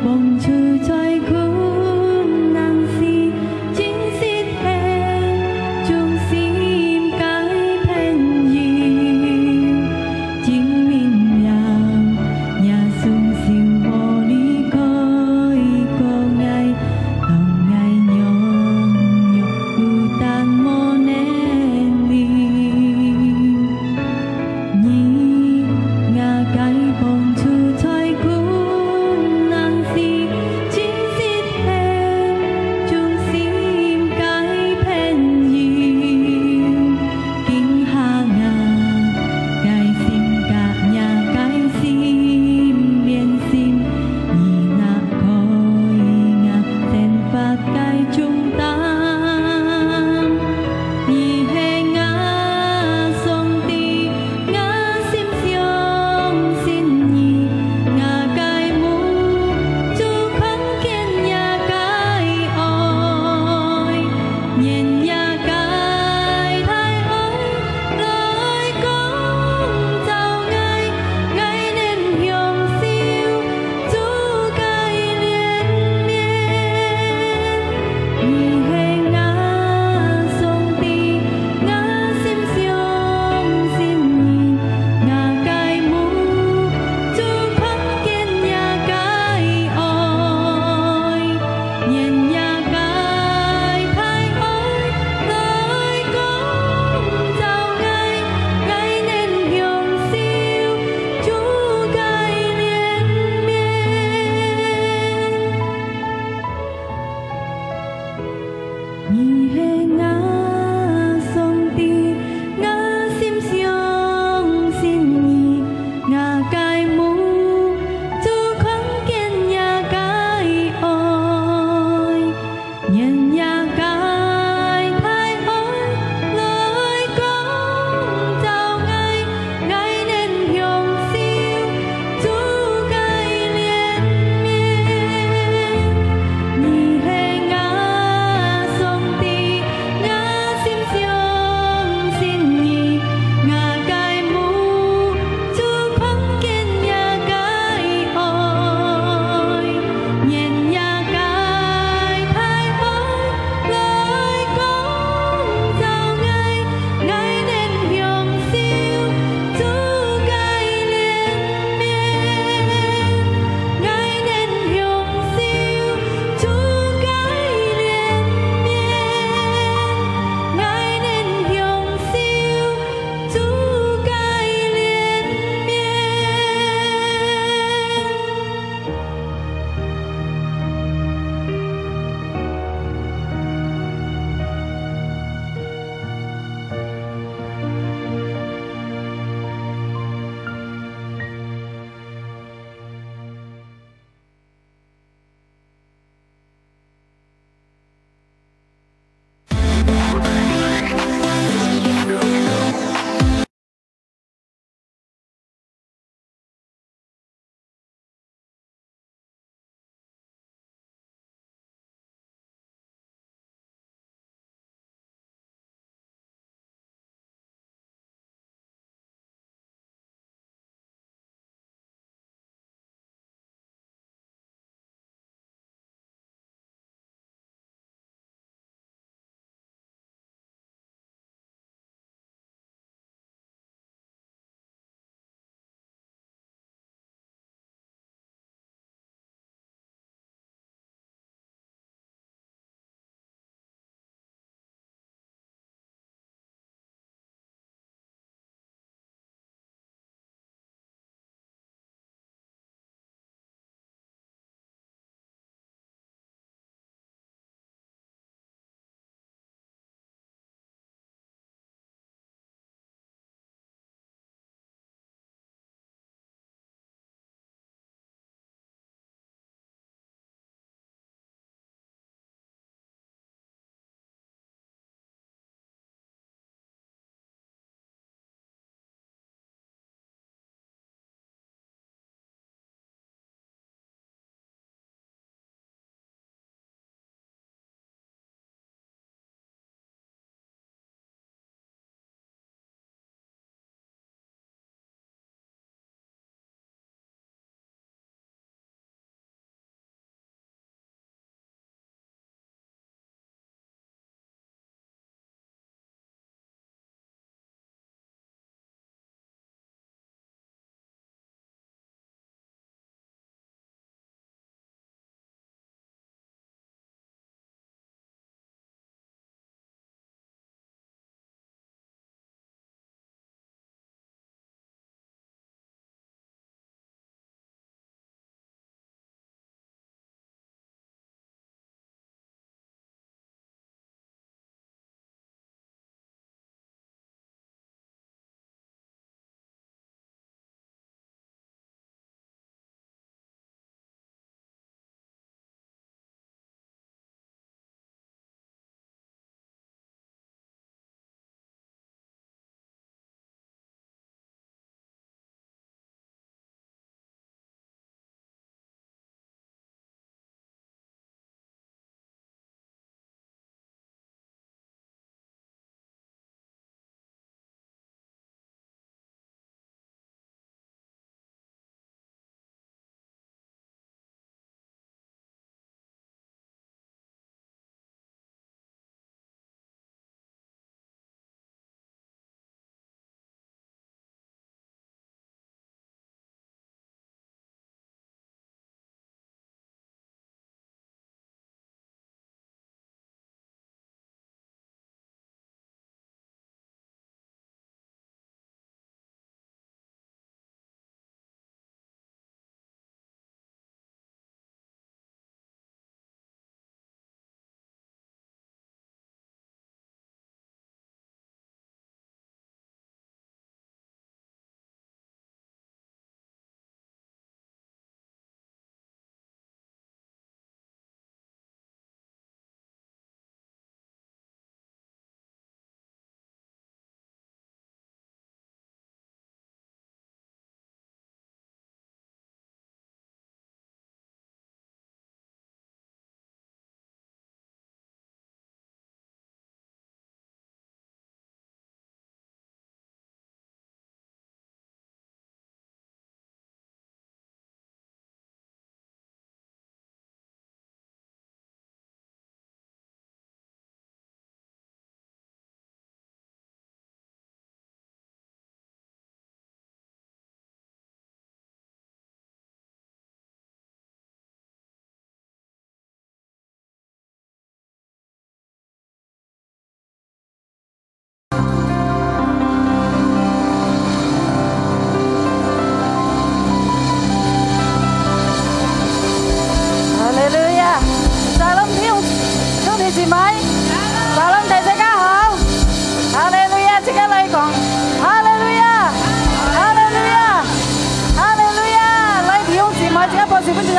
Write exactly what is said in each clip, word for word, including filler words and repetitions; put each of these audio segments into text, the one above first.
幫助在困難時，真實係忠心个朋友。證明了耶穌就無離開過𠊎，當𠊎軟弱，孤單無能力。 你，𠊎个幫助在困難時，真實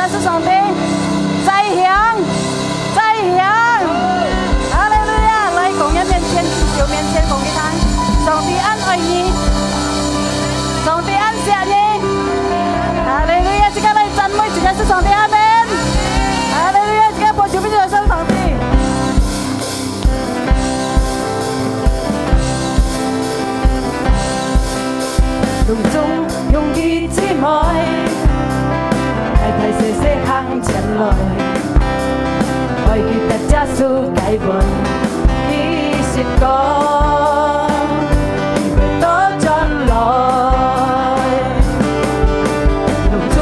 是上帝，再響，再響！哈利路亞！來，公園面前，弟兄面前，講一聲，上帝恁愛你，上帝恁惜你。哈利路亞！自家來讚美，自家是上帝，阿門。哈利路亞！自家把手分上帝。 路中兄弟姊妹，大大細細行前來，愛記得耶穌該門，佢識講，佢會倒轉來。路中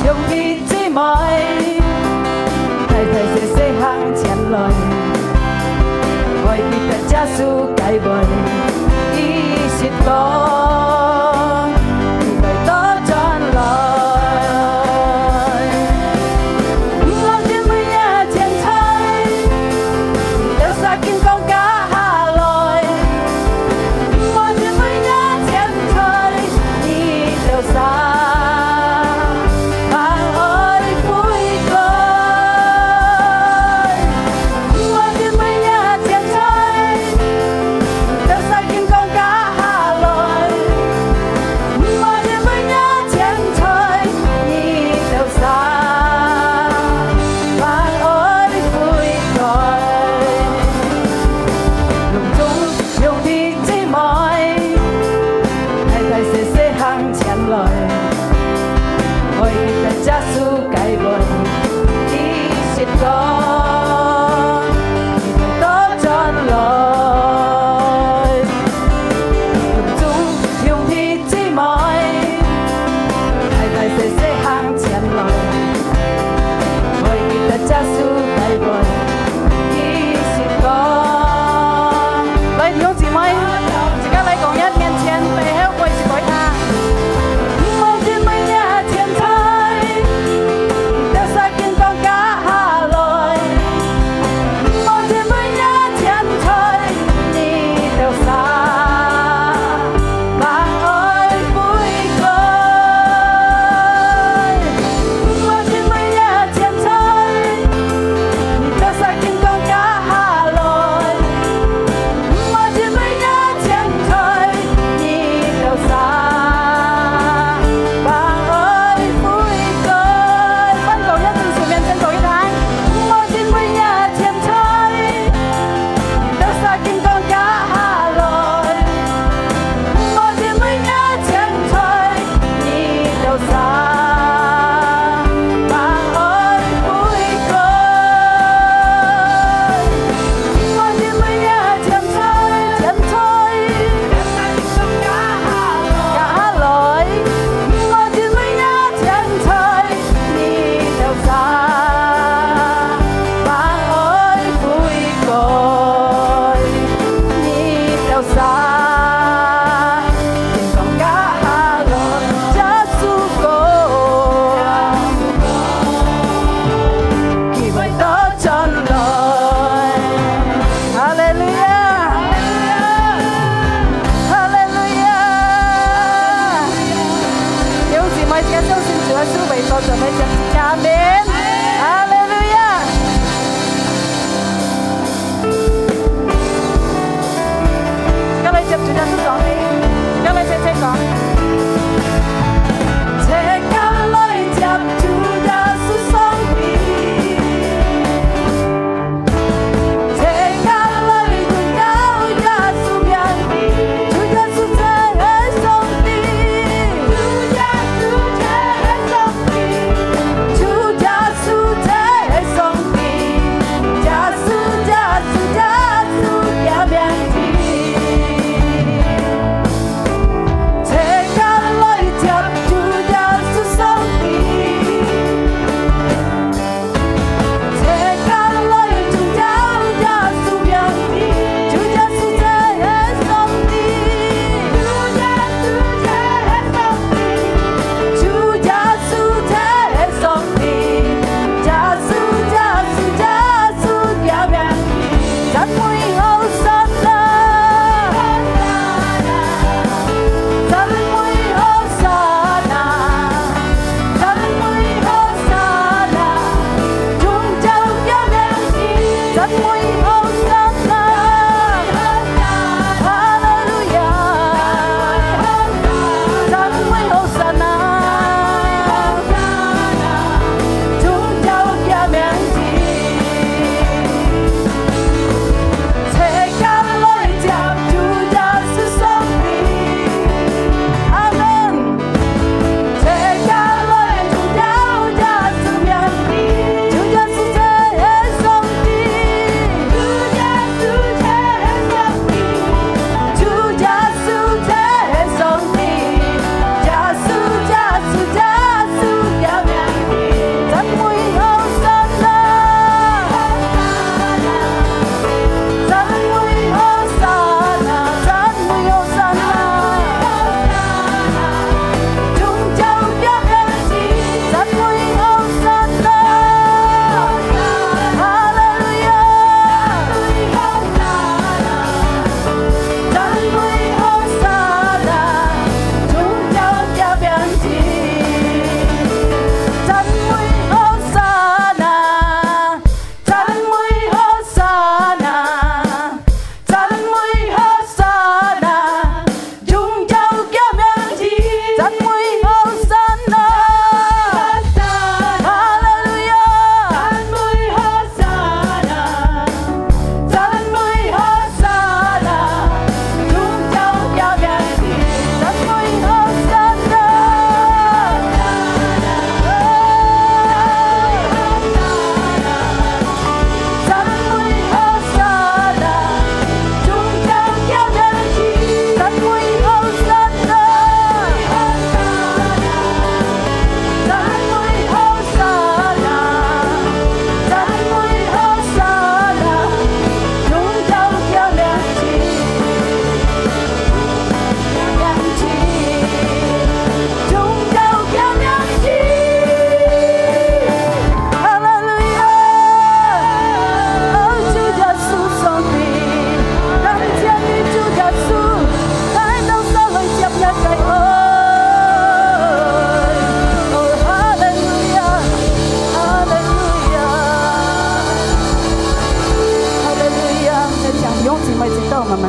兄弟 姊妹，大大細細行前來，愛記得耶穌該門，佢識講，佢會倒轉來。毋好因為若錢財，你兜儕緊講加下來。 莫因為若錢財，你兜儕還愛悔改。莫因為若錢財，你兜儕緊講加下來。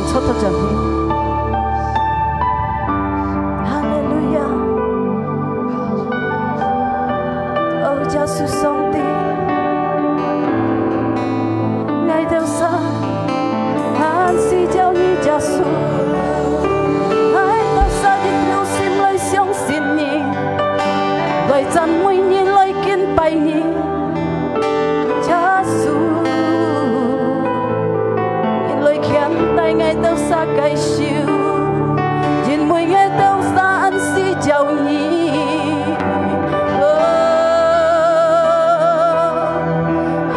坐到這位。哈利路亞！哦，耶穌上帝，𠊎兜儕恁需要你，耶穌。𠊎兜儕一條心來相信你，來讚美你，來敬拜你。 耶穌，你來牽帶𠊎兜儕个手，因為𠊎兜儕恁需要你。哦，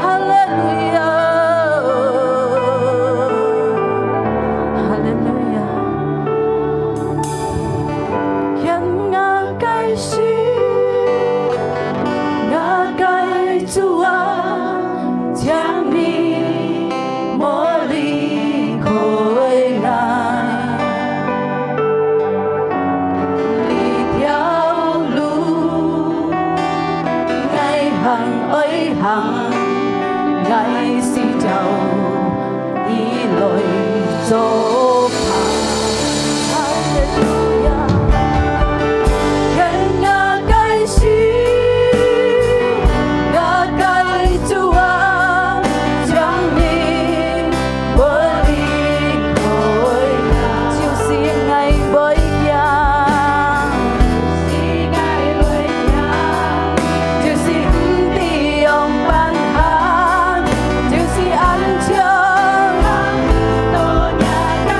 哈利路亞，哈利路亞。 牽𠊎个手，𠊎个主啊，請你莫離開𠊎。這條路，𠊎還愛行，𠊎需要 你來做伴。哈利路亞！牽𠊎个手，𠊎个主啊，請你莫離開𠊎。就是𠊎毋會驚，就是𠊎毋會驚，就是毋知仰般行。 就是恁樣，到若个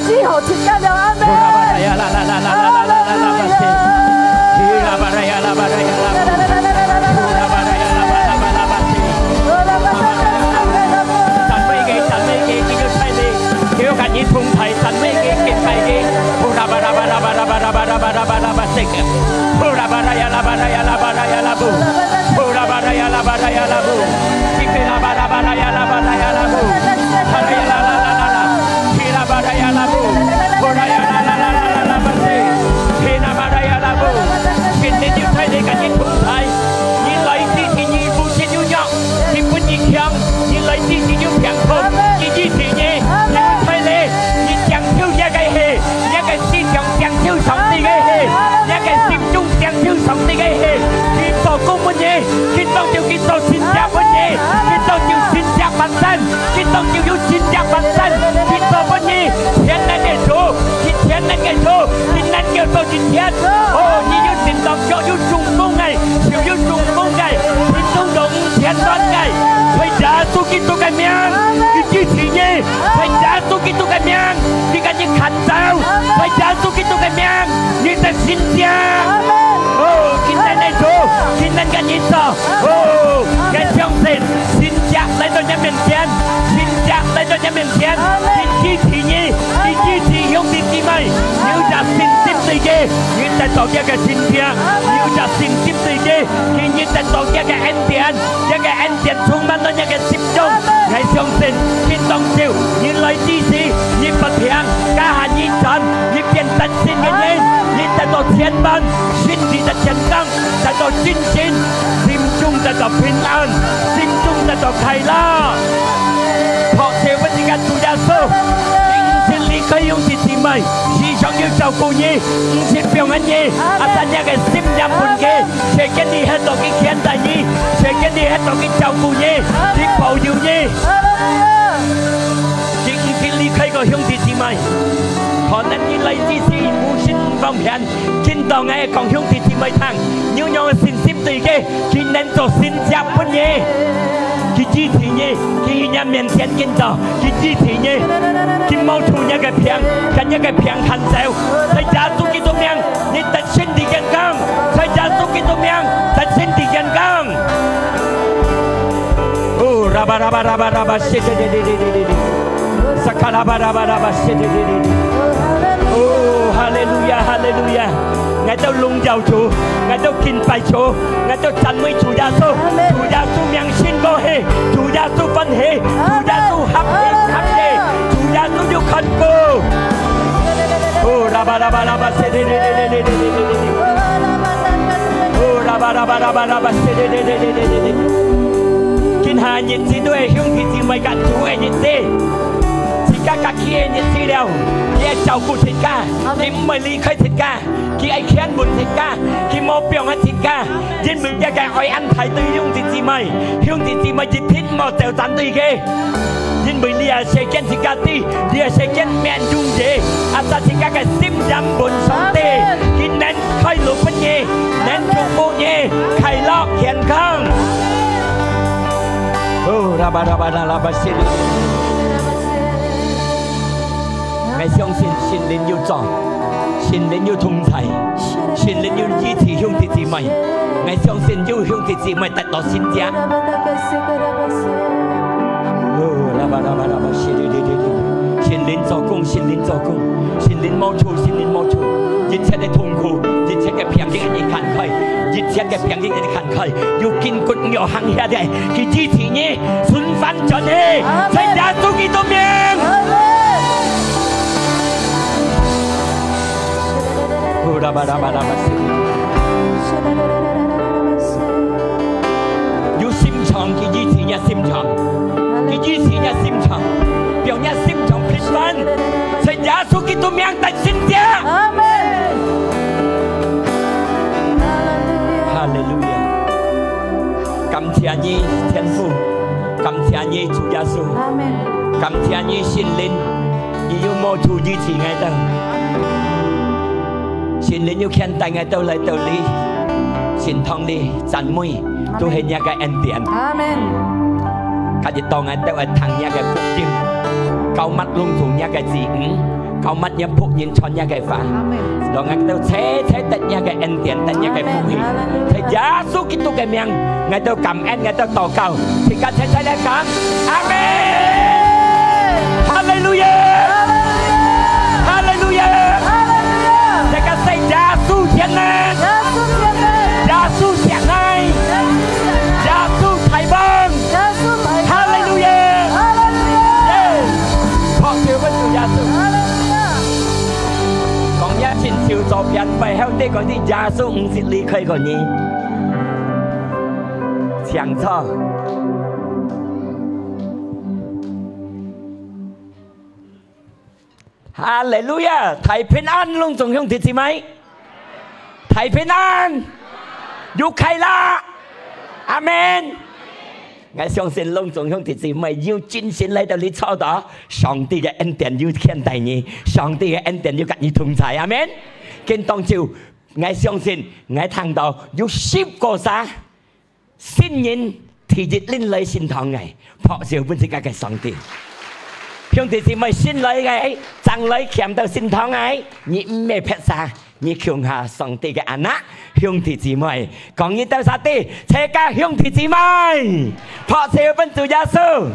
你好，自家了，阿門。哈利路亞。讚美佢，讚美佢，佢有大能，佢有佮你同在，讚美佢，敬拜佢。聖靈有大能佮你同在，你來之前你無食有藥，佢分你強，你來之前有病痛，佢醫治你，你有大能，你領受這个氣，這个思想領受上帝个氣，這个心中領受上帝个氣，佢做工分你，佢當就佢做神蹟分你，佢當就神蹟發生。 佢當就有神蹟發生，佢做分你，全能个主，佢全能个主，佢能夠做一切。哦，你有神當腳有中風个，手有中風个，心中有五千萬个，在耶穌基督个名，佢支持你，在耶穌基督个名，佢佮你牽手，在耶穌基督个名，你得神蹟。哦，佢能个主，佢能佮你做。哦，𠊎相信 神蹟來到你面前，神蹟來到你面前，佢支持你，佢支持兄弟姊妹，你有隻信心對佢，你得到這个神蹟，你有隻信心對佢，你得到這个恩典，這个恩典充滿到你个心中。𠊎相信，今當晝，你來之時，你發病，這下你轉，你變得勝个人，你得到千萬，身體得健康， 得到精神，心中得到平安，心中得到快樂。拍手分自家主耶穌，你毋識離開兄弟姊妹，時常有照顧你，毋識放下你，啊，但你个心念分佢，世間裡歇到佢牽帶你，世間裡歇到佢照顧你，佢保佑你。你毋識離開過兄弟姊妹，可能你來之時無心毋方便， 今當𠊎講兄弟姊妹聽，你有仰个信心對佢，佢能做神蹟分你，佢支持你，佢在你面前今當，佢支持你，佢摸出你个病，佮你个病牽走，在耶穌基督名，你得身體健康，在耶穌基督名，得身體健康。哦，拉巴拉巴拉巴拉巴，謝謝你，你，你，你，你，你。 撒卡拉巴拉巴拉巴，謝謝你，你，你。哦，哈利路亞，哈利路亞！𠊎兜榮耀主，𠊎兜敬拜主，𠊎兜讚美主耶穌。主耶穌名升高去，主耶穌歡喜，主耶穌合起合起，主耶穌有看顧。哦，拉巴拉巴拉巴，謝謝你，你，你。哦，拉巴拉巴拉巴拉巴，謝謝你，你，你，你，你，你。今下日子都係兄弟姊妹佮主个日子。 自家佮佢个日子了，佢愛照顧自家，阿們。佢毋會離開自家，佢愛牽穩自家，佢無放下自家，因為這个愛恁大對兄弟姊妹，兄弟姊妹一定莫走散對佢，因為這个世間自家知，這个世間免用个，啊，但自家个心念穩上帝，阿們。佢能 開路分你，能祝福你，快樂健康。哦，拉巴拉巴拉拉巴，謝謝。𠊎相信聖靈有做，聖靈有同在，聖靈有支持兄弟姊妹。𠊎相信有兄弟姊妹得到神蹟。哦，拉巴拉巴拉巴，謝謝，謝謝，謝謝。聖靈做工，聖靈做工。 聖靈無錯，聖靈無錯，一切个痛苦，一切个病痛你看開，一切个病痛你看開，有筋骨你有行下來，佢支持你，順翻轉去，阿們。在耶穌基督名。阿們。哦，拉巴拉巴拉巴，有心腸，佢支持你心腸。 佢醫治若心腸，讓若心腸平安，在耶穌基督名得勝者。阿們。哈利路亞！感謝你，天父，感謝你，主耶穌，阿們。感謝你，聖靈，你有無處醫治𠊎兜？聖靈有牽帶𠊎兜來到你聖堂裡讚美。 都係若个恩典。阿們。今日當𠊎兜會聽若个福音，膏抹攏總若个子女，求乜人僕人傳這个話，阿門。讓𠊎兜齊齊得這个恩典，得這个福氣。阿門。在耶穌基督个名，𠊎兜感恩，𠊎兜禱告，自家齊齊來講，阿門。哈利路亞！哈利路亞！哈利路亞！大家說耶穌全能！耶穌全能！耶穌全能！耶穌大王！耶穌大王！哈利路亞！哈利路亞！耶！拍手分主耶穌！哈利路亞！講這親手做邊擺，後底講你耶穌毋識離開過你。請坐。 哈利路亞！大平安，攏總兄弟姊妹，大平安，有快樂，阿門。𠊎相信攏總兄弟姊妹有精神來到這坐到，上帝个恩典有牽帶你，上帝个恩典有佮你同在，阿門。今當晝，𠊎相信，𠊎聽到有十個儕 新人第一輪來聖堂个，拍手分自家个上帝。兄弟姊妹，新來个，正來徛到聖堂个，你毋係撇儕，你共下上帝个anak，兄弟姊妹，講你兜儕知，自家兄弟姊妹，拍手分主耶穌。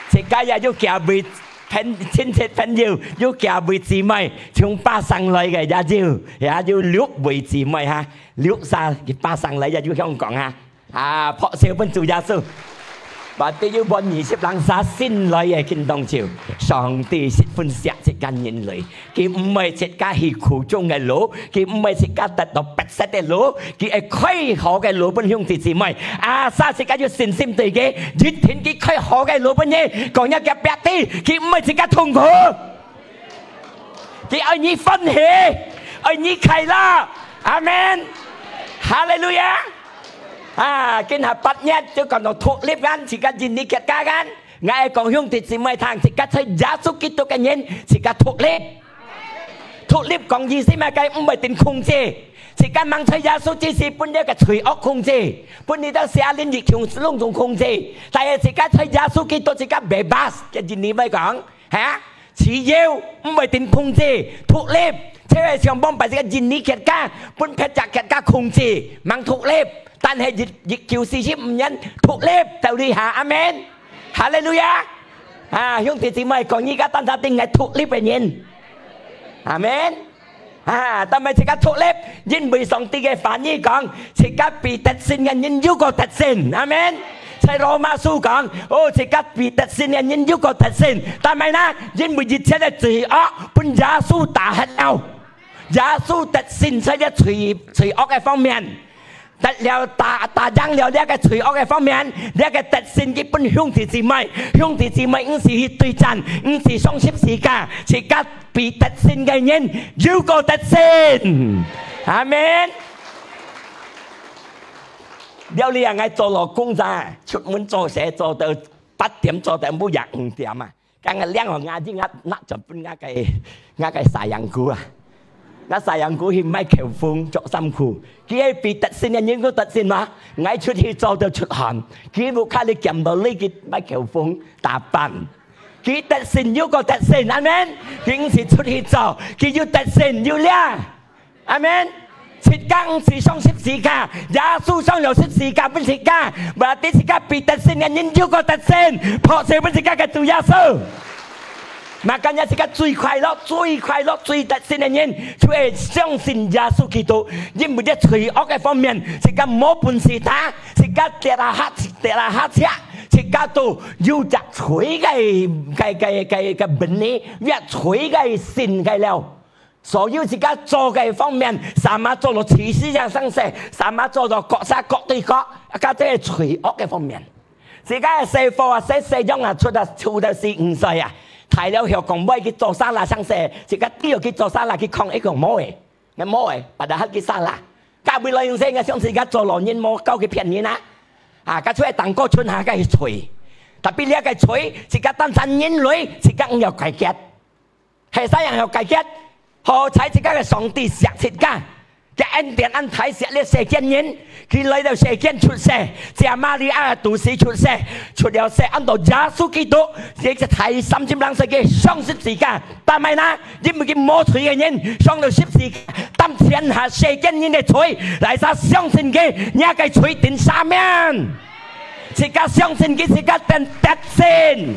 自家也有幾位朋-，親戚朋友，有幾位姊妹，從巴生來个也有，也有六位姊妹哈。 六儕，佢巴生來也有香港啊。啊，拍手分主耶穌。Berarti有分二十零儕新來个今當晝，上帝十分惜自家人類，佢毋愛自家去苦衷个路，佢毋愛自家得到迫切个路，佢愛開好个路分兄弟姊妹。Asal自家有信心對佢，一定佢開好个路分你。講一个別个，佢毋愛自家痛苦。 佢愛你歡喜，愛你快樂。阿門。哈利路亞。啊，今下八月就講到獨立啊，自家印尼國家啊。𠊎愛講兄弟姊妹聽，自家在耶穌基督个人，自家獨立。獨立講意思嘛，該毋會定控制。自家吂在耶穌之時，分這个罪惡控制，分你兜邪靈異象攏總控制。但係自家在耶穌基督，自家bebas，个印尼話講，哈？ 自由，毋會定控制，獨立，就係像往擺這个印尼國家，分別隻國家控制，吂獨立，但係一，一九四十五年獨立到這下，阿門。哈利路亞！啊，兄弟姊妹，講你个單單定係獨立个人，阿門。 啊，但係自家獨立，因為上帝个話語講，自家被得勝个人有個得勝。阿門。在羅馬書講，哦，自家被得勝个人有個得勝。但係呢，因為一切个罪惡，分耶穌打忒了。耶穌得勝在這罪，罪惡个方面。 得了打，打贏了這个罪惡个方面，這个得勝佢分兄弟姊妹，兄弟姊妹毋使去對戰，毋使上十字架，自家被得勝个人有個得勝。阿門。了哩啊，𠊎做老公仔，出門做事做到八點，做到晡夜五點啊。 該𠊎領好𠊎，𠊎拿轉分𠊎个，𠊎个sayangku啊。𠊎sayangku去買口紅、著衫褲，佢係比得勝个人還得勝嘛。𠊎出去做到出汗，佢屋下裡撿到這个買口紅打扮。佢得勝又過得勝，阿門。佢毋係出去做，佢又得勝又靚。 阿門。自家毋使上十字架，耶穌上了十字架分自家，berarti自家比得勝个人又過得勝，拍手分自家个主耶穌。Makanya自家最快樂、最快樂、最得勝个人，就係相信耶穌基督。因為這罪惡个方面，自家無本事打，自家跌啊下，跌啊下斜，自家都有隻罪个，个，个，个，个本領，有罪个性个了。 所有自家做个方面，sama做到七十歲上世，sama做到各儕各對各，啊，這个罪惡个方面。自家个細貨啊，細細樣啊，出啊，出到四五歲啊，大了後講毋愛去做salah上世，自家都要去做salah，佢講，佢講無个，𠊎無个，padahal佢salah。該未來人生，𠊎相信自家做老人無夠去騙人啊。啊，該出來當過春下个罪，tapi這个罪，自家單單人類，自家毋要解決。 係啥人有解決？好彩自家个上帝惜自家，這恩典恁大惜這世間人，佢來到世間出世，在馬利亞肚屎出世，出了世，安到耶穌基督，這个大三十零歲个上十字架，但係呢，因為佢無罪个人，上到十字架，擔天下世間人个罪，哪儕相信佢，若个罪定赦免。 自家相信佢，自家定得勝。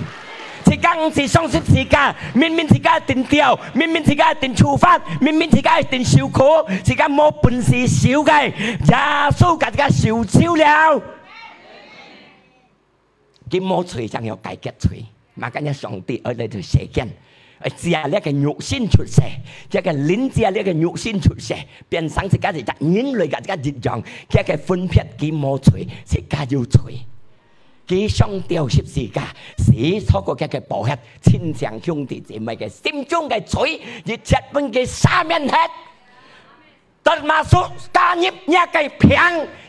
自家毋係上十字架，明明自家一定吊，明明自家一定處罰，明明自家一定受苦，自家無本事受个，耶穌甲自家受走了。佢無罪，正有解決罪。嘛，今日上帝愛來到世間， 哎，借這个肉身出世，這个靈借這个肉身出世，變成自家一隻人類个一个一樣，這个分別佢無罪，自家有罪。佢上吊十字架，死透過這个寶血，親像兄弟姊妹个心中个罪，一切分佢赦免忒。 Termasuk加入若个病，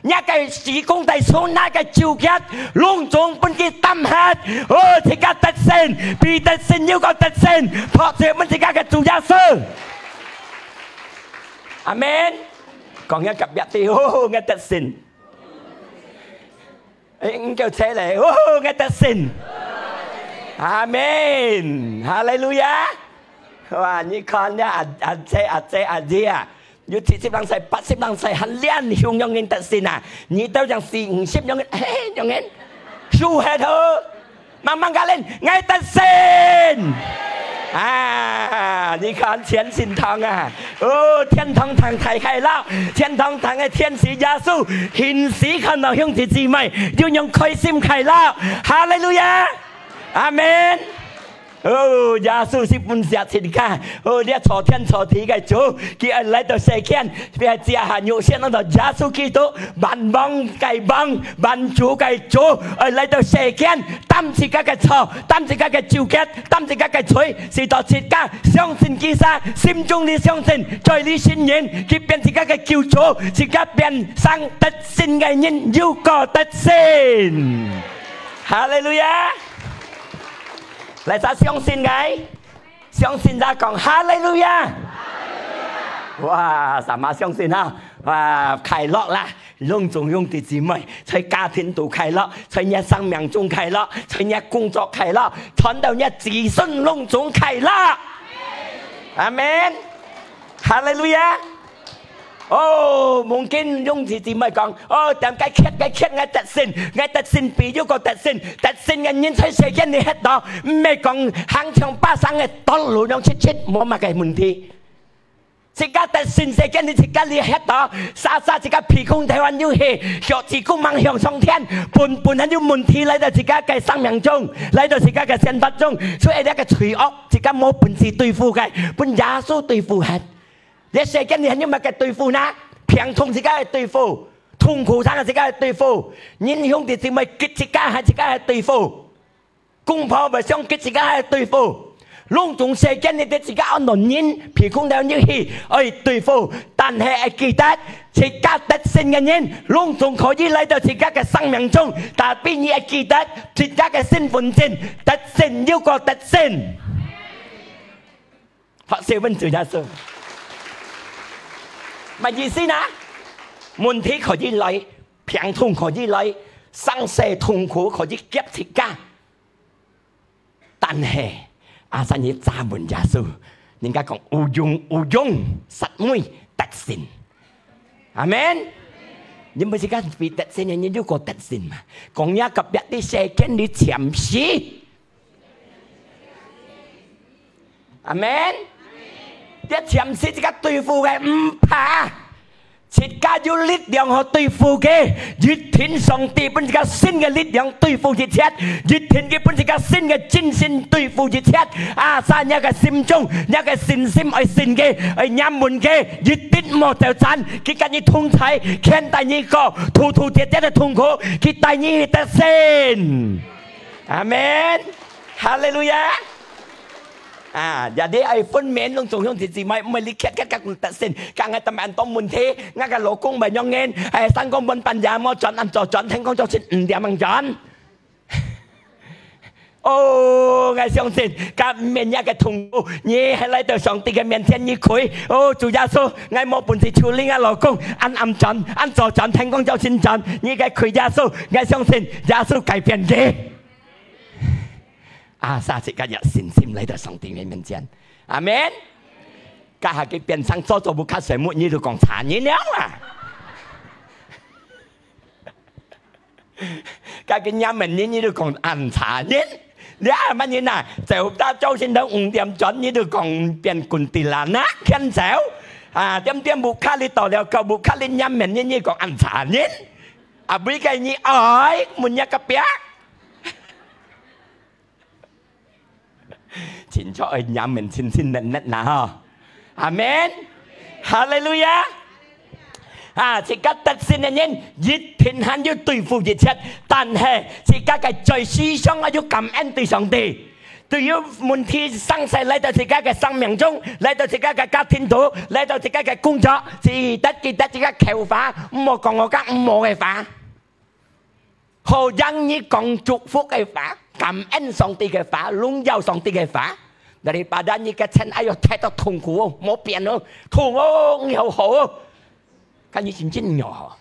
若个時空大數，若个糾結，攏總分佢擔忒。哦，自家得勝，比得勝又過得勝，托住分自家个主耶穌。阿門。講一隔壁个，哦，𠊎得勝。 哎，你叫切咧，哦，𠊎得勝。阿門，哈利路亞。哇，你看呀，阿，阿切，阿姐，阿姐啊，有七十零歲、八十零歲，還練雄樣人得勝啊！你都像四五十樣人，嘿，樣人，輸忒好，慢慢加練，𠊎得勝。啊，你看全神堂啊， 哦，天堂堂大快樂，天堂堂个天使耶穌，現時看到兄弟姊妹，又用開心快樂。哈利路亞，阿門。哦，耶穌是分惜自家，哦，這造天造地个主，佢愛來到世間，佢係借下肉身，安到耶穌基督，萬王个王，萬主个主，愛來到世間，擔自家个錯，擔自家个糾結，擔自家个罪，使到自家 相信佢儕，心中裡相信，嘴裡承認，佢變自家个救主，自家變成得勝个人，又過得勝。哈利路亞！哪儕相信𠊎？相信就講哈利路亞！哇，sama相信啊！哇，快樂啦！ 攏總兄弟姊妹，在家庭肚快樂，在若生命中快樂，在若工作快樂，傳到若子孫攏總快樂。阿門。哈利路亞。哦，mungkin兄弟姊妹講，哦，點解缺个缺，𠊎得勝，𠊎得勝比又過得勝，得勝个人在世間裡歇到，毋係講行像巴生个道路樣直直，無麼个問題。 自家得勝世間裡，自家裡歇到，煞煞自家鼻空頭還有氣，腳趾公吂向上天，本本還有問題來到自家个生命中，來到自家个生活中，所以這个罪惡，自家無本事對付个，分耶穌對付忒。這世間裡還有麼个對付呢？病痛自家个對付，痛苦上自家个對付，人兄弟姊妹激自家還自家个對付。 公婆會相激自家个對付，攏總世間裡底自家安到人，鼻空頭入去，愛對付。但係愛記得，自家得勝个人，攏總可以來到自家个生命中。Tapi你愛記得，自家个身份證，得勝又過得勝。拍手分主耶穌。麼意思呢？問題可以來，病痛可以來，生死痛苦可以夾自家。 但係，asal你揸穩耶穌，人家講有用有用，煞尾得勝。阿門。你毋係講比得勝，你就過得勝嘛。講若隔壁个世間裡暫時。阿門。這暫時自家對付个，毋怕。 自家有力量好對付佢，一定上帝分自家新个力量對付一切，一定佢分自家新个精神對付一切。Asal若个心中，若个信心愛信佢，愛仰望佢，一定莫走散，佢甲你同在，牽帶你過，突突跌跌个痛苦，佢帶你得勝。阿門。哈利路亞。 啊，jadi愛分明攏總兄弟姊妹，毋係你刻刻甲得勝，甲𠊎當恁多問題，𠊎个老公毋樣人，哎，三個半半夜莫轉，恁早轉，天光早晨五點樣轉。哦，𠊎相信，今晡日个痛苦，你係來到上帝个面前，你跪。哦，主耶穌，𠊎無本事處理𠊎老公，恁暗轉，恁早轉，天光朝晨轉，你个跪耶穌，𠊎相信耶穌改變佢。啊，下自家有信心來到上帝个面前。阿門。該下佢變成做做屋下細妹，你就講：「差人了啊！」該个娘們人，你就講：「恁差人！」你恁樣人啊，走到朝晨頭五點轉，你就講變滾地爛啊，牽走。啊，點點屋下裡到了，到屋下裡娘們人，你講恁差人。啊，為个你愛，問若个壁。 清楚愛娘們清清熱熱啦吼。阿門。哈利路亞。啊，自家得勝个人，一定還有對付一切，但係自家个在世上啊，有感恩對上帝。對於問題生事來到自家个生命中，來到自家个家庭肚，來到自家个工作，記得，記得自家口話，毋好講我講毋好个話。 好讓你講祝福个話，感恩上帝个話，榮耀上帝个話。Daripada你个親，哎喲，忒多痛苦哦，無變哦，痛哦，你好好哦。看你真正有好。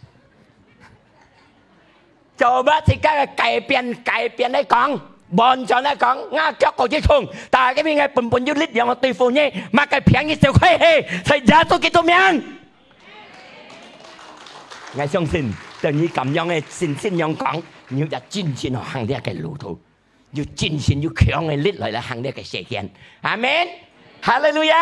Coba自家个改變，改變來講，完全來講，𠊎腳過一痛，但係因為本本有力量對付你，麼个病你就開去，在耶穌基督名。 𠊎相信，對你恁樣个信心仰講，你有一真心行這个路途，有真心有強个力來，來行這个世間。阿門。哈利路亞。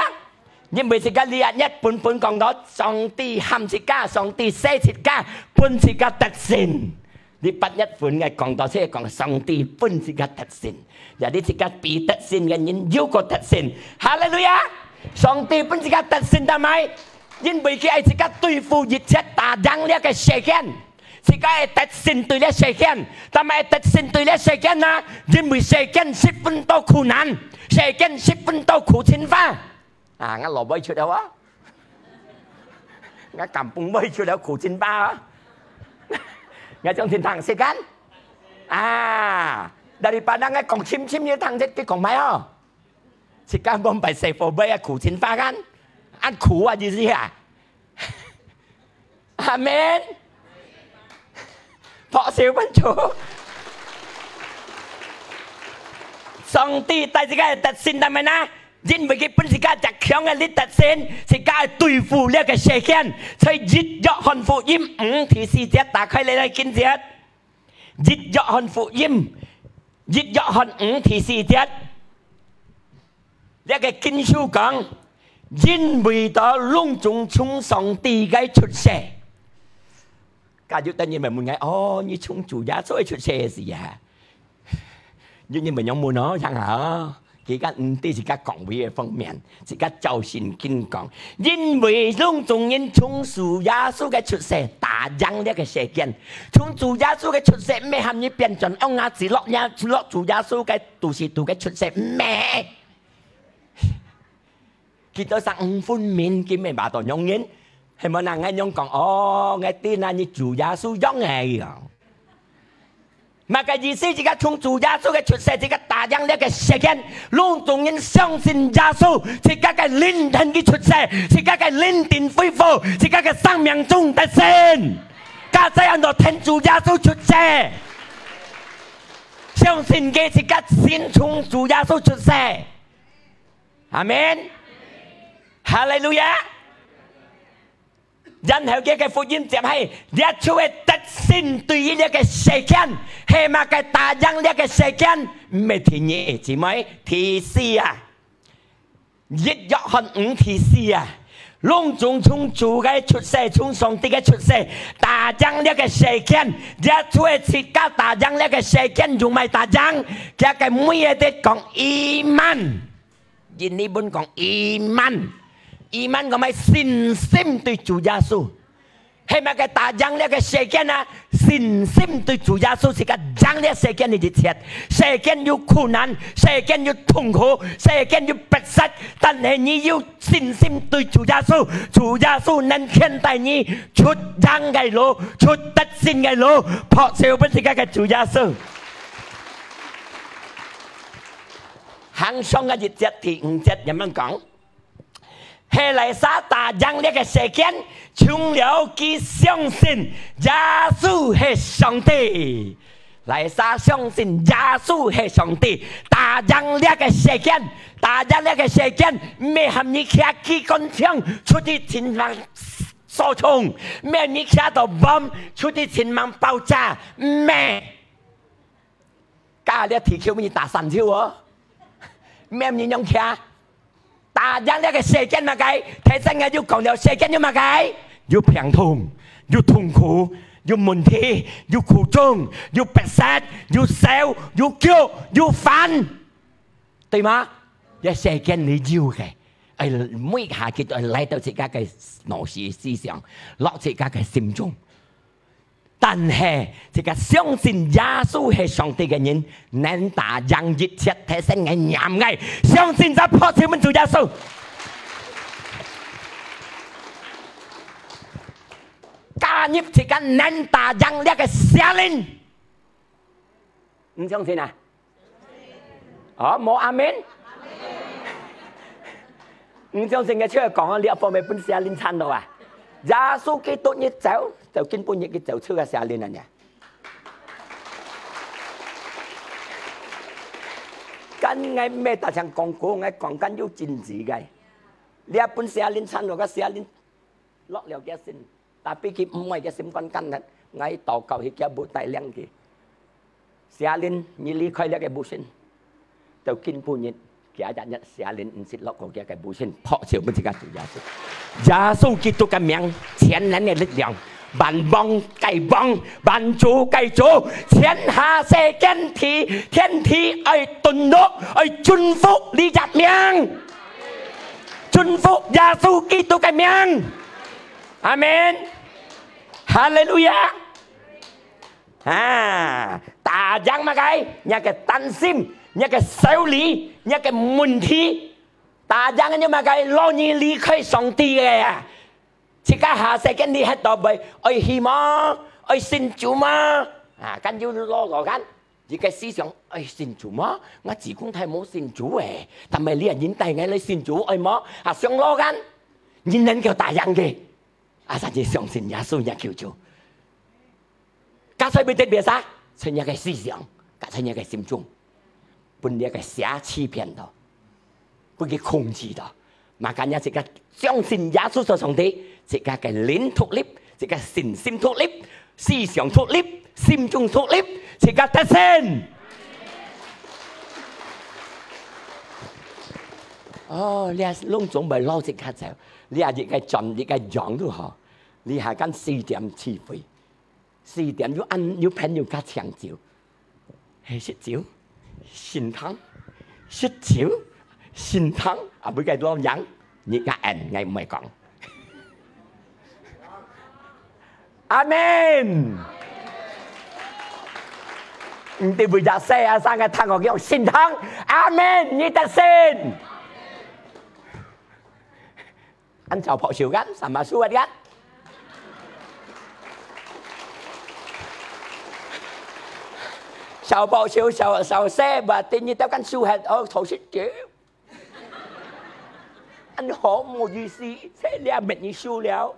因為自家這一日本本講到，上帝喊自家，上帝使自家，分自家得勝。禮拜一本个講道，就講上帝分自家得勝。 Jadi自家比得勝个人又過得勝。哈利路亞！上帝分自家得勝，但係因為佢愛自家對付一切，打贏這个世間。自家愛得勝對這世間，但係愛得勝對這世間啊，因為世間十分多苦難，世間十分多苦情花。啊，𠊎老妹出了啊！ 𠊎感動妹出了苦情花啊！𠊎將天堂世間啊，daripada𠊎講深深个堂節，佢講歹哦。自家講擺細貨尾啊，苦情花kan，恁苦啊，意思啊。阿門。拍手分主。上帝帶自家得勝，但係呢， 因為佢分自家隻強个力得勝，自家愛對付這个世間。在一約翰福音五第四節，打開來，來，經節。一約翰福音，一約翰五第四節，這个經書講，因為到攏總從上帝个出世。假如等人問𠊎：「哦，你從主耶穌个出世个時啊？」 有人會仰問哦，像啊，佢講毋對自家講話个方面，自家照聖經講，因為攏總人從主耶穌个出世，打贏這个世間。從主耶穌个出世，毋係喊你變轉戇啊，只落呀，落主耶穌个肚屎肚个出世，毋係。 佢兜生五分面，佢乜話到仰人，係無？𠊎仰講：「哦，𠊎知啦，你主耶穌樣个樣。」麼个意思？自家從主耶穌个出世，自家打贏這个世間，攏總人相信耶穌，自家个靈魂佢出世，自家个靈魂恢復，自家个生命中得勝。家在安到天主耶穌出世，相信佢自家先從主耶穌出世。 阿門。哈利路亞。然後佢个福音接係，這就係得勝對於這个世間，係麼个打贏這个世間？毋係第二，姊妹，第四啊。一約翰五第四啊，攏總從主个出世，從上帝个出世，打贏這个世間，這就係自家打贏這个世間，用麼个打贏？佢个每一日講iman。 印尼文講iman，iman講麼个？信心對主耶穌。係麼个打贏這个世間啊？信心對主耶穌，自家贏這世間个一切。世間有苦難，世間有痛苦，世間有逼迫，但係你有信心對主耶穌，主耶穌能牽帶你出贏个路，出得勝个路，拍手分自家个主耶穌。行上个一節第五節，仰般講？係哪儕打贏這个世間，除了佢相信耶穌係上帝。哪儕相信耶穌係上帝，打贏這个世間，打贏這个世間，毋係喊你徛機關槍，出去盡猛掃銃，毋係你徛到bomb，出去盡猛爆炸，毋係。 加這地球，你打散就哦，免人用徛。打贏這个世間麼个？頭先𠊎有講了，世間有麼个？有病痛，有痛苦，有問題，有苦衷，有逼塞，有愁，有腳，有煩，對嗎？這世間裡有个，哎，每下佢都來到自家个腦屎思想，落自家个心中。 但係，這个相信耶穌係上帝个人，能打贏一切。頭先𠊎念个，相信就拍手分主耶穌。加入這个能打贏這个邪靈。你相信啊？ 哦，無阿門？毋相信个，就講啊，你阿婆會分邪靈纏到啊！耶穌基督一走，就今晡日佢走出个邪靈啊！今𠊎毋係大聲講古，𠊎講緊有真理个。你阿分邪靈纏到个邪靈 落了佢个身，tapi佢毋愛佢心肝肝核，𠊎禱告佢个屋帶領佢。邪靈，你離開這个屋身，到今晡日，佢一日邪靈毋識落過佢个屋身，拍手分自家主耶穌。耶穌基督个名，全能个力量，萬王个王，萬主个主，全下世間地，天地愛頓落，愛順服你个名。 順服耶穌基督个名。阿門。哈利路亞。啊，打贏麼个？你个擔心，你个愁慮，你个問題，打贏你麼个？老你離開上帝个啊！自家下世間你歇到尾，愛去無？愛信主無？啊，敢有老老間？ 一个思想，哎，信主嘛，𠊎子公太無信主誒，但係你啊，人帶𠊎來信主，哎無？啊，上老間，人能夠打贏个，啊，但係相信耶穌也救主。加在別得別啥？在你个思想，加在你个心中，分你个邪欺騙到，分佢控制到。 Makanya自家相信耶穌做上帝，自家个靈獨立，自家信心獨立，思想獨立，心中獨立，自家得勝。哦，你啊，攏總會老自家走，你啊，一个轉一个樣都好，你還敢四點起飛？ 四點有恁，有朋友較請酒，係食酒，心痛，食酒，心痛，啊，每个都贏，你个恩，𠊎毋會講。阿門。你對每隻細啊生个聽我講心痛，阿門，你得勝。 恁少拍手間，sama suat間。少拍手，少，少勢，berarti你兜間輸忒，哦，頭食酒。恁好，毋好意思，這兩日你輸了。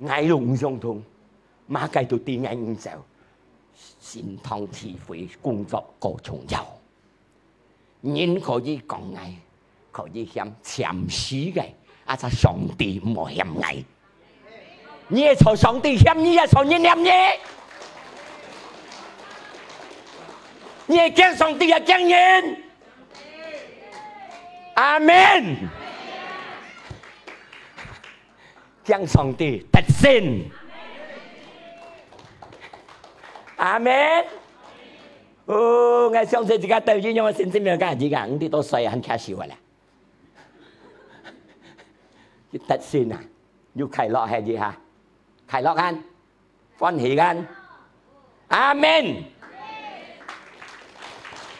𠊎都毋相同，麼个都對𠊎毋走，心痛體會工作過重要。 人可以講𠊎，可以嫌，嫌死个，啊，只上帝毋好嫌𠊎。你係做上帝嫌你，也做人嫌你。你係驚上帝，也驚人。阿門。 驚上帝得勝。阿門。哦，𠊎相信自家都有恁樣个信心，有家己講，你都衰還開心个啦。得勝啊，有快樂係一下，快樂啊！ 歡喜間。阿門。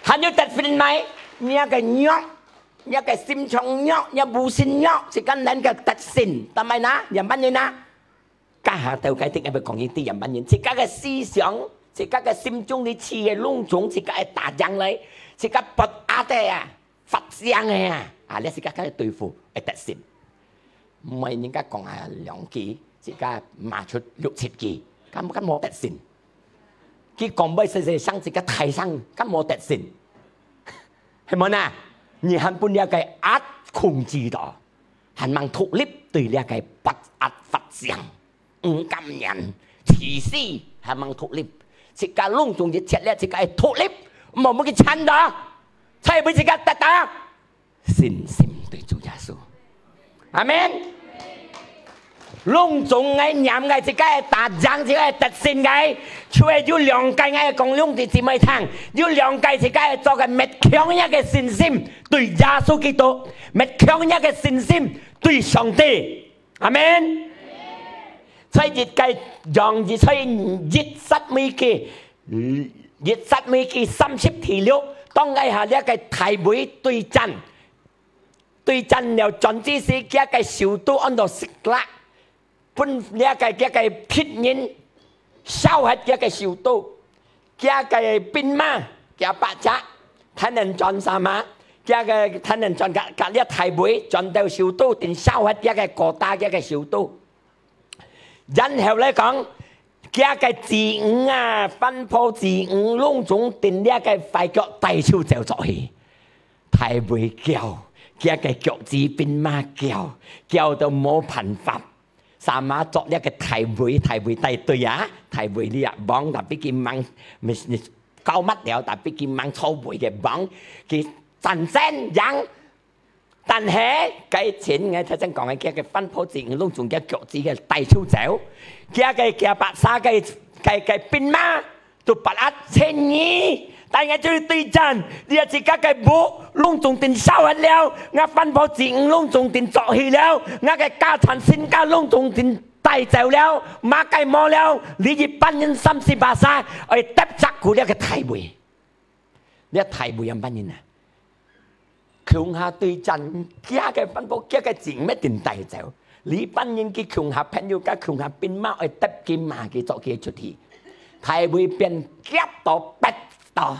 還有得勝無？若个弱，若个心腸弱，若無信弱，自家能夠得勝，但係呢，仰般人啊？家下頭該定愛講一啲仰般人，自家个思想，自家个心中裡起个攏總，自家愛打贏來，自家不壓个啊，發聲个啊，啊，這自家个對付會得勝。毋係人家講啊兩句，自家罵出六七句，敢敢無得勝？佢講話細細聲，自家大聲，敢無得勝？係無呢？你還分這个壓控制到，還吂獨立對這个發壓發聲。 毋甘願，自私，還吂獨立。自家攏總一切了，自家愛獨立，毋好分佢纏到，才會分自家得到信心對主耶穌。阿門。攏總愛念个，自家愛打贏，自家愛得勝个，就係有兩个，𠊎講兄弟姊妹聽，有兩个自家愛做个，搣強這个信心對耶穌基督，搣強這个信心對上帝。 阿門。在一个，用一，在一撒母耳記，一撒母耳記三十第六，當該下這个大衛對戰，對戰了轉之時，佢个首都安到色拉，分這个，佢个敵人燒忒佢个首都。 佢个兵馬，佢百隻，他能轉啥嘛？佢个他能轉甲，甲這大衛，轉到首都，定燒忒佢个高大佢个首都。然後來講，佢个子女啊，番婆子女，攏總定這个壞腳帶手走轉去。大衛叫，佢个腳子兵馬叫，叫到無辦法。 Sama做這个大衛，大衛帶隊啊，大衛這王，tapi佢吂，高matlah，tapi佢吂坐位个王，佢戰爭贏。但係，該前𠊎頭先講个，佢个番婆子女攏總佢腳子个帶手走，佢个，佢百儕个，个，个兵馬， 都發壓千二，但𠊎就去對戰，這自家个屋攏總定燒忒了，𠊎番婆子女攏總定捉去了，𠊎个家產身家攏總定帶走了，麼个無了，這一班人三十巴儕，愛跌隻骨這个大衛。這大衛樣般人啊？ 共下對戰，佢个番婆，佢个子女定帶走。這班人佢共下朋友，甲共下兵馬，愛得佢罵佢，做佢出去。大衛變夾到逼到，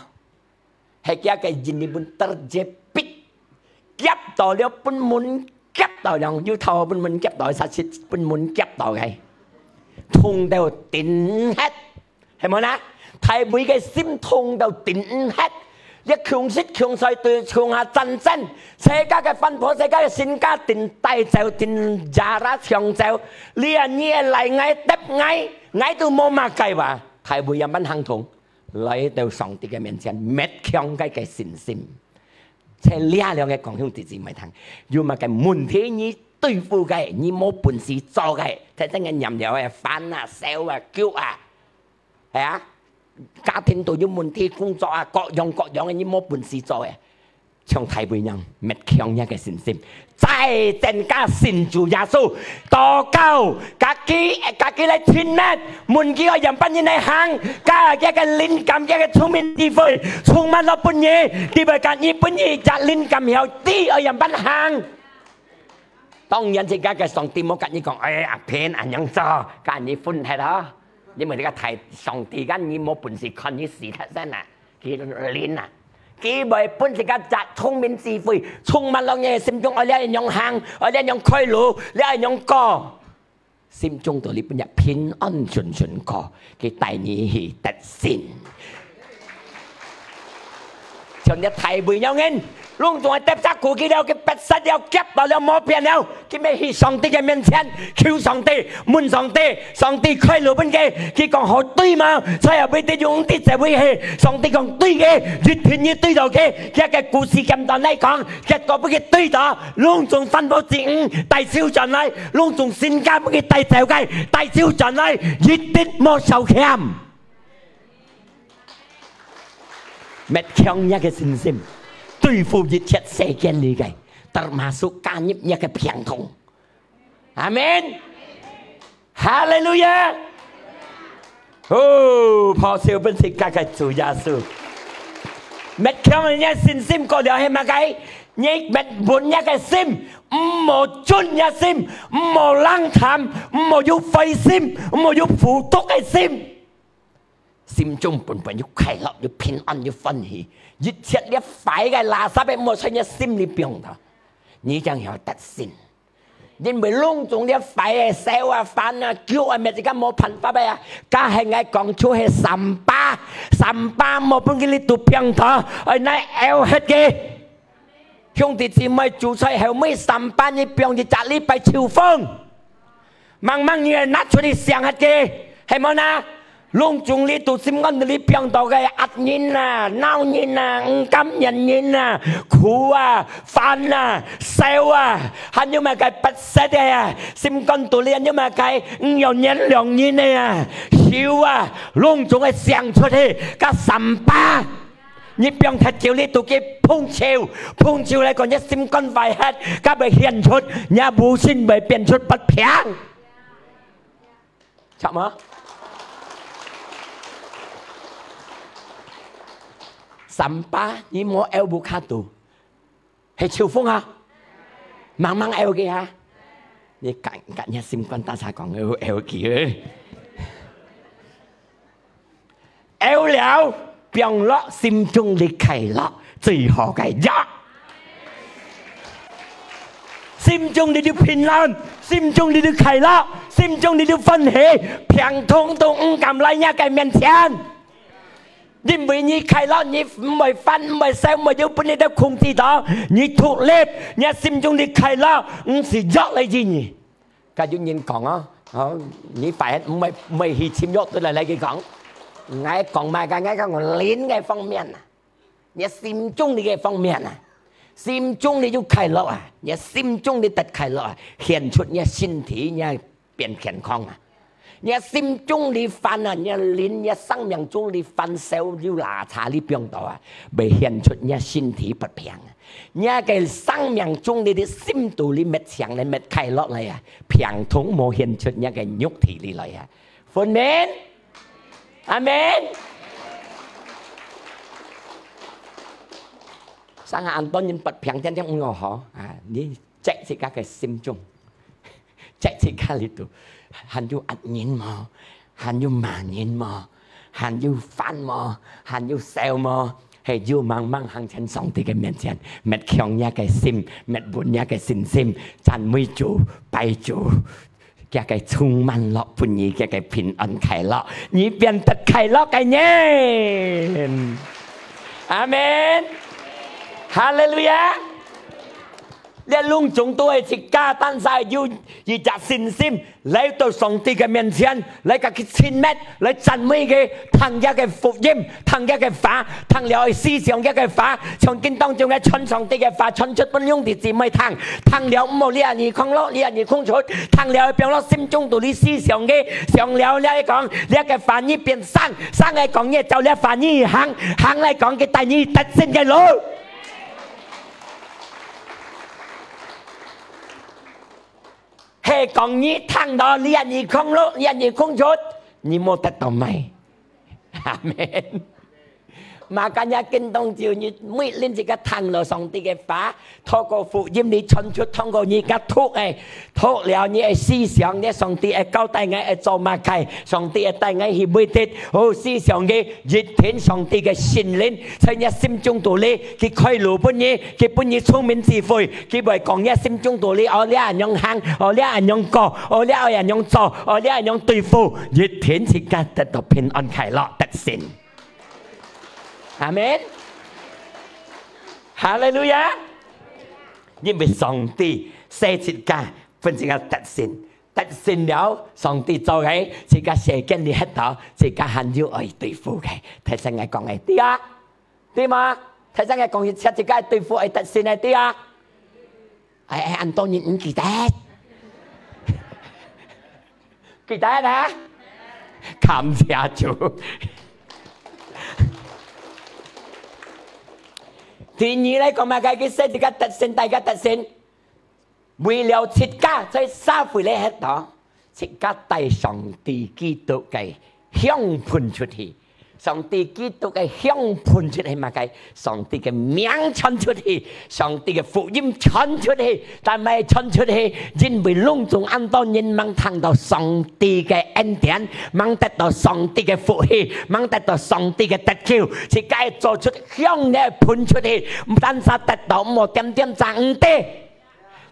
係佢个人民分得接逼，夾到了分門夾到，用有頭分門夾到，實實分門夾到个，痛到頂忒。 係無啦？大衛个心痛到頂忒，這窮食窮睡對窮下戰爭，自家个番婆，自家个身家定帶走，定Zara搶走，這你來𠊎得𠊎，𠊎都無麼个話。大衛樣般行動，來到上帝个面前，搣強佢个信心。在這兩个講兄弟姊妹聽，有麼个問題你對付个，你無本事做个，在這个念了个，煩啊、愁啊、急啊， 係啊，家庭都有問題，工作啊，各樣各樣个，你無本事做个。像大衛樣，搣強你个信心，再增加信主耶穌，禱告，家己，家己來親密，問佢愛樣般人來行，加佢个靈感，佢个聰明智慧，充滿落分你，佢會甲你分你隻靈感曉，知愛樣般行。 當然，自家个上帝無甲你講，哎，阿平恁樣做，甲你分忒吼。因為你个大上帝，甲你無本事，看你死忒先啊，佢靈啊，佢會分自家隻聰明智慧，充滿落你个心中，愛你愛仰行，愛你愛仰開路，你愛仰過。 心中肚裡分你平安順順過，佢帶你去得勝。像這大衛樣人，攏總係跌隻骨去了，佢逼實了，夾到了，無變了，佢愛去上帝个面前，求上帝，問上帝，上帝開路分佢，佢講好對嗎？最後尾得用得這位去，上帝講對个，一定你對到佢，佢个故事簡單來講，結果分佢對到，攏總番婆子女，帶手轉來， 攏總身家分佢帶走个，帶走轉來，一滴無少欠。搣強你个信心，對付一切世間裡个，termasuk加入你个病痛。阿門。哈利路亞。 哦，拍手分自家个主耶穌。搣強你个信心過了係麼个？你搣穩你个心，毋好準你个心，毋好冷淡，毋好有灰心，毋好有苦毒个心。心中本本又快樂，又平安，又歡喜。一切這壞个垃圾个，莫在你心裡放到，你正曉得勝。因為攏總這壞个、愁啊、煩啊、噭啊，乜自家無辦法个啊，該係𠊎講就係三巴，三巴莫分佢裡肚放到，愛拿掖忒佢。 兄弟姊妹，主在後尾三八日放一隻禮拜秋風，慢慢你會拿出去想下个，係無呢？攏總裡肚心肝裡放到个壓人啊、惱人啊、毋甘願人啊、苦啊、煩啊、愁啊，還有麼个不捨个啊，心肝肚裡還有麼个毋曉原諒人个啊、愁啊，攏總个想出去，該三八。 你放忒久，你都去碰手，碰手來講，你心肝壞忒，該會顯出，你無信會變出不平。著無？三八，你無掖屋下肚，係秋風啊，猛猛掖佢啊，你敢敢你心肝大儕講掖掖佢。 掖了，放落心中裡快樂，最好个藥。心中裡有平安，心中裡有快樂，心中裡有歡喜，病痛都毋敢來若个面前。因為你快樂，你毋會煩，毋會愁，毋會有分你个控制到，你獨立，你心中裡快樂，毋係藥來醫你。 該有人講哦，哦，你快毋會，毋會去尋藥對來，來佢講。𠊎講麼个，𠊎講靈个方面啊，你心中裡个方面啊，心中裡有快樂啊，你心中裡得快樂啊，顯出你身體你變健康啊。你心中裡煩啊，你靈，你生命中裡煩愁有垃圾裡放到啊，會顯出你身體不平啊。 若个生命中裡个心肚裡乜強來，乜快樂來啊，病痛無顯出若个肉體裡來啊。分明？阿門。生下恁多人不平，天天毋好好啊，你check自家个心中。 在自家裡肚，還有壓人無？還有罵人無？還有煩無？還有愁無？係有慢慢行前上帝个面前，搣強若个心，搣穩若个信心，讚美主，拜主，佢个充滿落分你，佢个平安快樂，你變得快樂个人。阿門。哈利路亞。 這攏總都係自家單儕有一隻信心，來到上帝个面前，來佮佢親密，來讚美佢，聽佢个福音，聽佢个話，聽了愛思想佢个話，從今當中个傳上帝个話，傳出分兄弟姊妹聽，聽了毋好這耳空落，這耳空出，聽了放落心中肚裡思想佢，想了這講，這个話語變生，生个講，你照這話語行，行來講，佢帶你得勝个路。 係講你聽到，這耳空落，這耳空出，你無得到麼个。阿門。Makanya今當晝，你每日自家聽了上帝个話，透過福音裡傳出，通過你个讀个，讀了你个思想，你上帝个交代𠊎愛做麼个，上帝个帶𠊎去哪位，哦，思想佢，一定上帝个聖靈在你心中肚裡，佢開路分你，佢分你聰明智慧， 佢會講你心中肚裡，哦，這恁樣行，哦，這恁樣過，哦，這愛恁樣做，哦，這恁樣對付，一定自家得到平安快樂得勝。阿門。哈利路亞。因為上帝使自家，分自家得勝，得勝了，上帝做个，自家世間裡歇到，自家還有愛對付个。大聲个講个，對啊。 對無？大聲个講一次，自家對付愛得勝个，對啊。哎，哎，恁多人毋記得。記得啊？感謝主。第二來講嘛，該个使自家得勝，大家得勝。 為了自家在社會裡歇到，自家帶上帝基督个香噴出去，上帝基督个香噴出去麼个？上帝个名傳出去，上帝个福音傳出去，但毋係傳出去，因為攏總恁多人吂聽到上帝个恩典，吂得到上帝个福氣，吂得到上帝个得救，自家做出香來噴出去，毋單淨得到，毋好恬恬正毋得。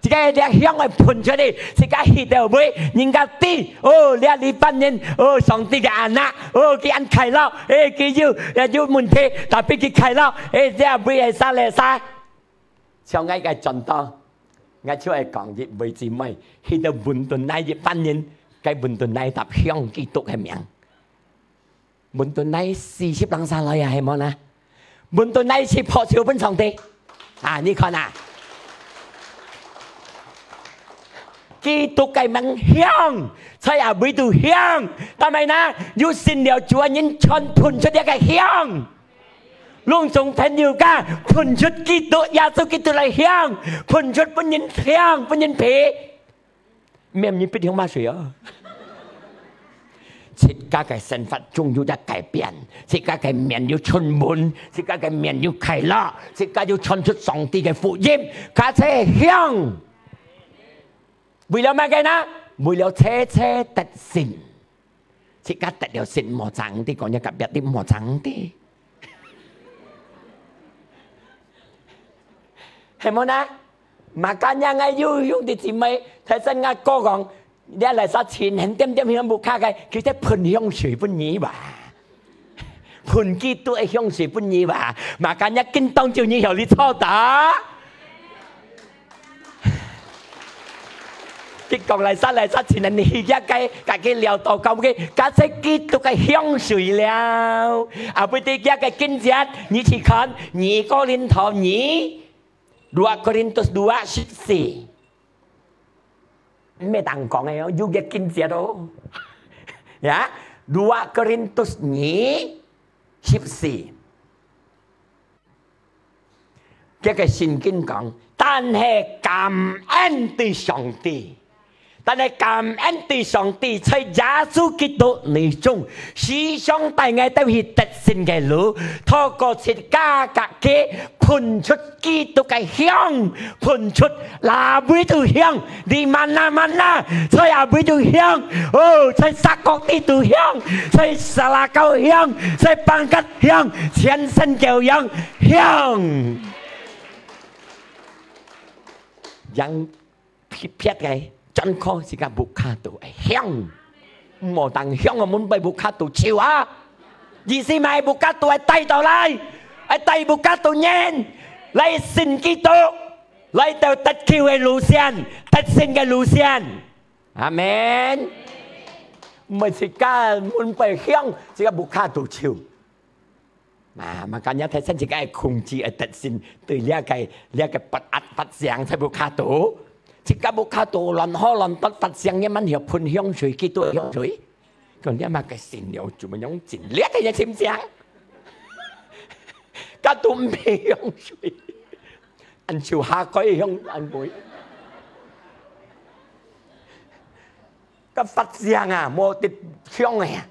自家這香愛噴出去，自家去到位，人家知，哦，這裡班人，哦，上帝个anak，哦，佢恁快樂，誒，佢有，誒，有問題，tapi佢快樂，誒，這位係啥來啥。像𠊎个傳道，𠊎就愛講一位姊妹，去到文頓來一班人，該文頓來搭香基督个名。 文頓來四十零儕來啊，係無呢？文頓來係拍手分上帝。啊，你看啊，基督个名香，在啊位都香，但係呢，有信了主个人全噴出這个香。攏總朋友家，噴出基督，耶穌基督个香，噴出分人香，分人鼻。 免你必用墨水哦。自家个生活中有隻改變，自家个面有春風，自家个面有快樂，自家有傳出上帝个福音，佢係香。為了麼个呢？為了齊齊得勝。自家得了勝，莫爭啲講，一隔壁啲莫爭啲。係無呢？ Makanya𠊎有兄弟姊妹，頭先𠊎哥講，你來煞親，很點點香屋下个，佢在噴香水分你吧。噴基督个香水分你吧。Makanya今當晝你曉得錯的。佢講來煞來煞親，你去遐个，甲佢聊到到尾，甲這基督个香水了。啊，不對，遐个經節，你去看，二哥林多二， Dua Korintus dua十四。毋係單講个哦，有个經節哦。呀，Dua Korintus二十四。這个聖經講，但係感恩對上帝， 但係感恩對上帝，在耶穌基督內中，時常帶𠊎兜去得勝个路，透過自家甲佢噴出基督个香，噴出哪位都香，di mana-mana，在哪位都香，哦，在沙角地都香，在沙拉高香，在Pangkep香，全身都香，香。讓 撇撇个，轉靠自家屋下肚个香。毋好當香啊，門背屋下肚臭啊！意思嘛，屋下肚愛帶到來，愛帶屋下肚人來信基督，來到得救个路線，得勝个路線。阿門。毋係自家門背香，自家屋下肚臭。 啊，makanya提醒自家个控制个特性，對這个，這个不安發生在屋下肚。自家屋下肚亂好亂發，發生个，慢曉噴香水，基督个香水。講這麼个信了，怎麼樣盡烈个心情？家肚毋係香水，恁臭下改香恁味。个發生啊，無得香个啊。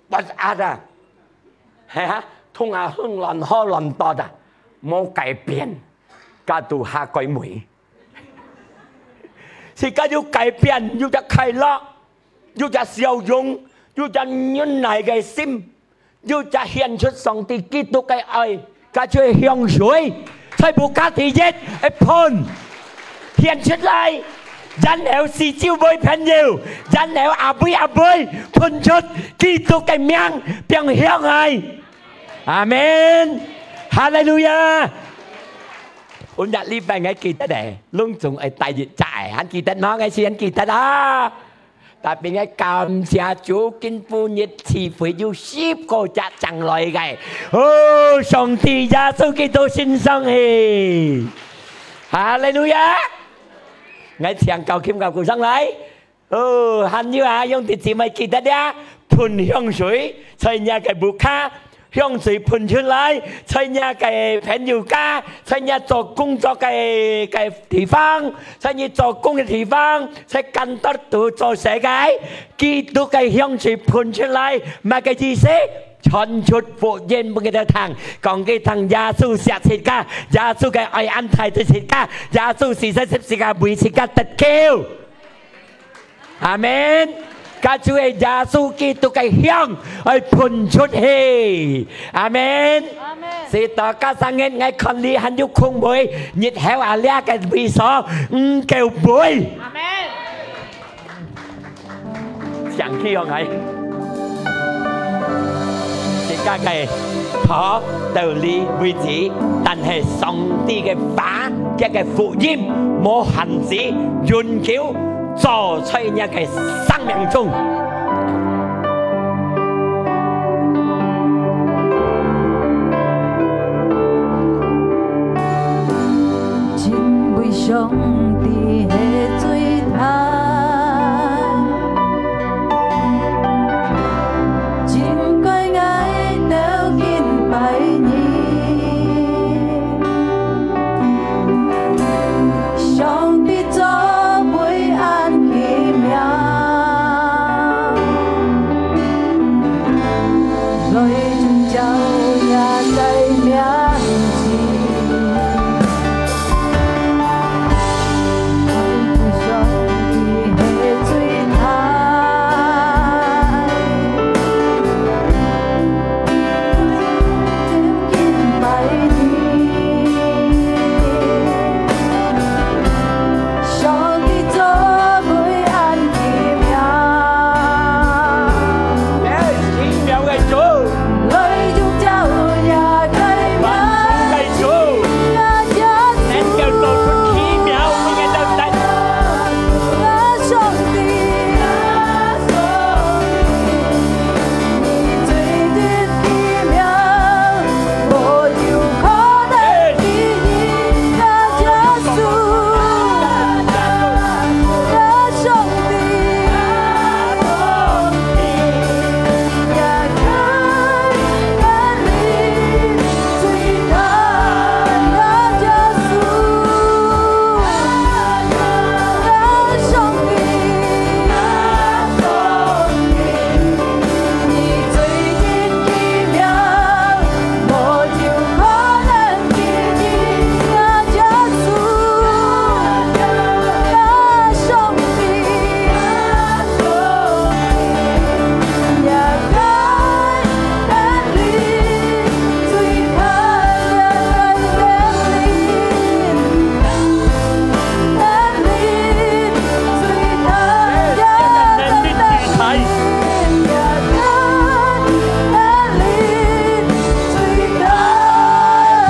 Buat ada，係啊，通啊，很亂好亂多的，無改變，家肚下改味。自家有改變，有隻快樂，有隻笑容，有隻忍耐个心，有隻顯出上帝基督个愛， 該就係香水，在屋下第一，一噴，顯出來，然後四周圍朋友，然後阿妹阿妹，噴出基督个名，變香來。阿門。哈利路亞。今日禮拜𠊎記得咧，攏總愛帶一隻个，還記得無？𠊎先記得啊。 Tapi𠊎感謝主，今晡日聚會有十個隻正來个。哦，上帝耶穌基督身上去。哈利路亞！𠊎請教琴家鼓上來。哦，還有啊，兄弟姊妹記得呀，噴香水，在若个屋下， 香水噴出來，在若个朋友家，在若做工作个，个地方，在你做工个地方，在kantor肚做事个，基督个香水噴出來，麼个意思？傳出福音分佢兜聽，講佢聽耶穌惜自家，耶穌个愛恁大對自家，耶穌死在十字架為自家得救。阿門。該就係耶穌基督个香愛噴出去。阿門。阿門。使到加上日，𠊎看你還有空位，日後啊，這个位所毋夠肥。阿門。 想起用來。自家个頭到這為止，但係上帝个話，佢个福音無限制，永久做在你个生命中。 因為上帝係最大，應該𠊎兜敬拜你。上帝做會恁奇妙，來榮耀你个名字。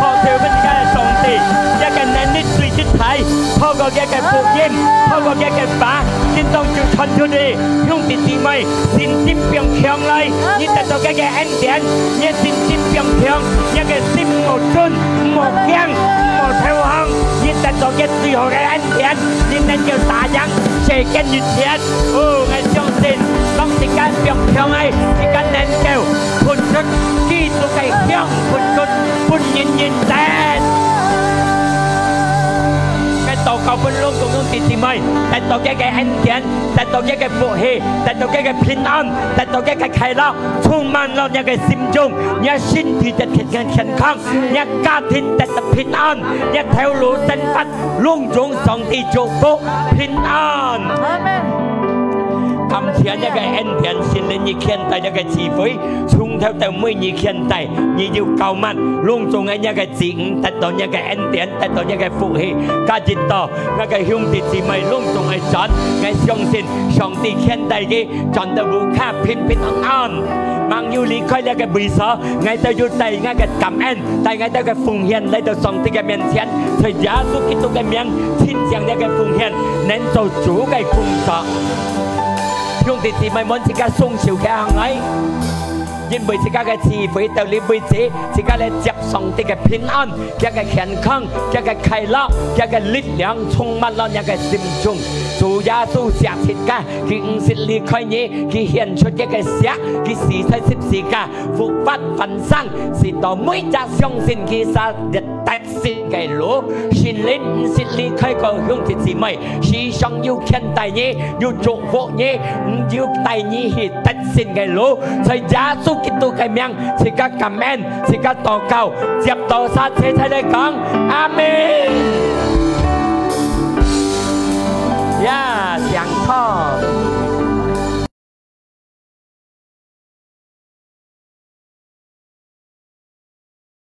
透過佢个上帝，佢个能力最大，透過佢个福音，透過佢个話，今當就傳出去，兄弟姊妹，信心放強來，你得到佢个恩典，你个信心放強，你个心毋好顫，毋好驚，毋好投降，你得到佢最好个恩典，你能夠打贏世間一切。哦，𠊎相信，當自家放強个，自家能夠噴出基督个香，噴出，分人認識。𠊎禱告分攏總兄弟姊妹，得到佢个恩典，得到佢个福氣，得到佢个平安，得到佢个快樂，充滿了你个心中，你个身體得健健康，你个家庭得到平安，你个頭路生活，攏總上帝祝福平安。阿門。感謝你个恩典，聖靈你牽帶你个智慧，從頭到尾你牽帶，你有教導，攏總个你个子女得到你个恩典，得到你个福氣，加一到𠊎个兄弟姊妹攏總个轉，𠊎相信上帝牽帶佢轉到屋下平平安安，吂有離開這个位所，𠊎兜有帶𠊎个感恩，帶𠊎兜个奉獻來到上帝个面前，在耶穌基督个名，親像這个奉獻，能做主个工作。兄弟姊妹們，自家雙手擎䟘來。 因為自家个聚會到這為止，自家來接上帝个平安，佢个健康，佢个快樂，佢个力量充滿了你个心中。主耶穌惜自家，佢毋識離開你，佢獻出佢个血，佢死在十字架，復活翻生，使到每隻相信佢个人得勝个路，聖靈毋識離開過兄弟姊妹，時常有牽帶你，有祝福你，有帶你去得勝个路。在耶穌基督个名，自家感恩，自家禱告，接到儕齊齊來講，阿們。